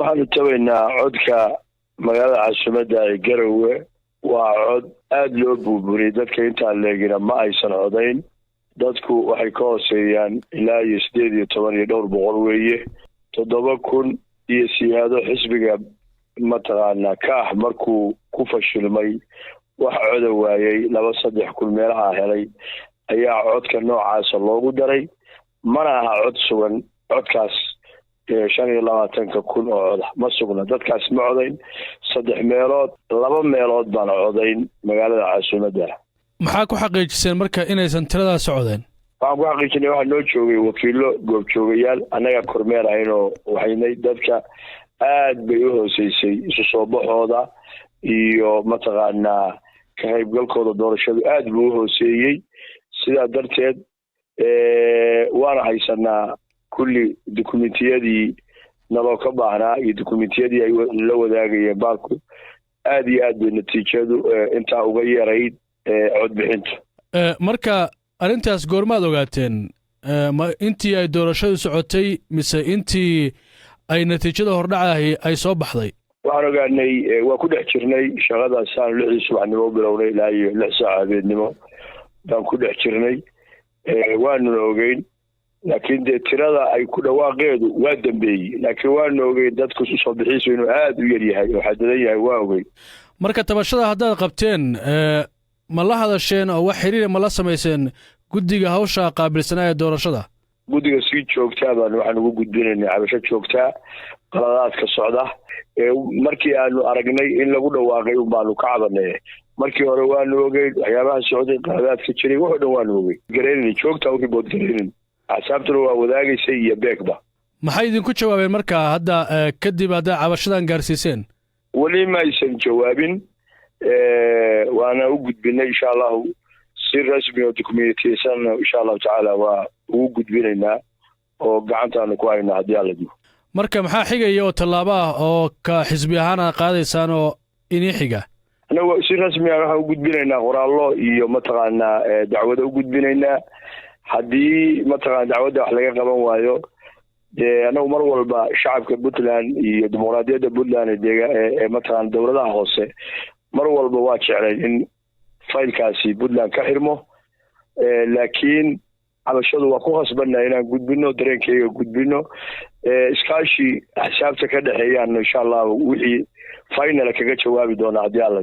Waxaanu tabaynaa codka magaalada caasimadda ee Garowe. Waa cod aada loo buuburiyey. Dadka intaan leegina ma aysan codayn. Dadku waxay ka hooseeyaan ilaa iyo 18 iyo dhowr boqol weeye. 7000 iyo siyaado xisbiga mataqaanaa Kaah markuu ku fashilmay wax coda waayey, 2-3 kun meelaha helay ayaa codka noocaasa loogu daray. Mana aha cod sugan. Codkaas 25,000 oo coda ma sugna. Dadkaas ma codayn. Saddex meelood laba meelood baan codayn magaalada caasimadda. Maxaa ku xaqiijiseen marka inaysan tiradaas codeyn? Waxaan ku xaqiijinay, waxaa noo joogay wakiilo goobjoogayaal, annaga kormeer ahayn oo waxaynay. Dadka aad bay u hooseysay isu soo baxooda iyo mataqaanaa ka qaybgalkooda doorashadu aad buu u hooseeyey. Sidaa darteed waana haysanaa kulli dukumentiyadii naloo ka baahnaa iyo dukumentiyadii ay la wadaagayeen baalku. Aad iyo aad bay natiijadu intaa uga yarayd codbixintu. Marka arrintaas goormaad ogaateen? Ma intii ay doorashadu socotay mise intii ay natiijada hordhacahi ay soo baxday? Waxaan ogaanay, waa ku dhex jirnay shaqadaasaan. 6dii subaxnimo u bilownay, ilaa iyo 6 saac habeennimo baan ku dhex jirnay. Waanuna ogeyn, laakiin dee tirada ay ku dhawaaqeedu waa dambeeyey. Laakiin waanu ogeyn dadku soo bixiisu inuu aada u yar yahay oo xadidan yahay, waa ogeyn. Marka tabashada haddaad qabteen, ma la hadasheen oo wax xiriira ma la samayseen guddiga hawsha qaabilsanaa ee doorashada? Guddiga si joogtaa baan waxaan ugu gudbinaynay cabasho joogtaa, qaladaadka socda. Markii aanu aragnay in lagu dhawaaqay un baanu ka cabanay. Markii hore waanu ogeyn waxyaabaha socday, qaladaadka jiray, waxoo dhan waanu ogeyn. Gareynin joogta u report gareynin, axsaabtuna waa wadaagaysay iyo beegba. Maxay idinku jawaabeen marka hadda kadib haddaa cabashadan gaarsiiseen? Weli ma aysan jawaabin, waana u gudbinay. Insha Allahu si rasmi oo documentiyeysan, insha Allahu tacaala, waa ugu gudbinaynaa oo gacantaanu ku haynaa haddii Alla digo. Marka maxaa xigaya oo tallaabo ah oo ka xisbi ahaan aad qaadaysaan oo inii xiga? Annagu si rasmi ah waxaan u gudbinaynaa qoraallo iyo mataqaanaa dacwado u gudbinaynaa. Haddii mataqana dacwadda wax laga qaban waayo, dee annagu mar walba shacabka Puntland iyo dimuqraadiyadda Puntland ee mataqana dowladaha hoose mar walba waa jeclayn in faylkaasi Puntland ka xirmo. Laakiin cabashadu waa ku khasbanna inaan gudbino, dareenkeyga gudbino. Iskaashi axsaabta ka dhexeeyaan, insha Allahu, wixii final kaga jawaabi doonaa haddii Alla.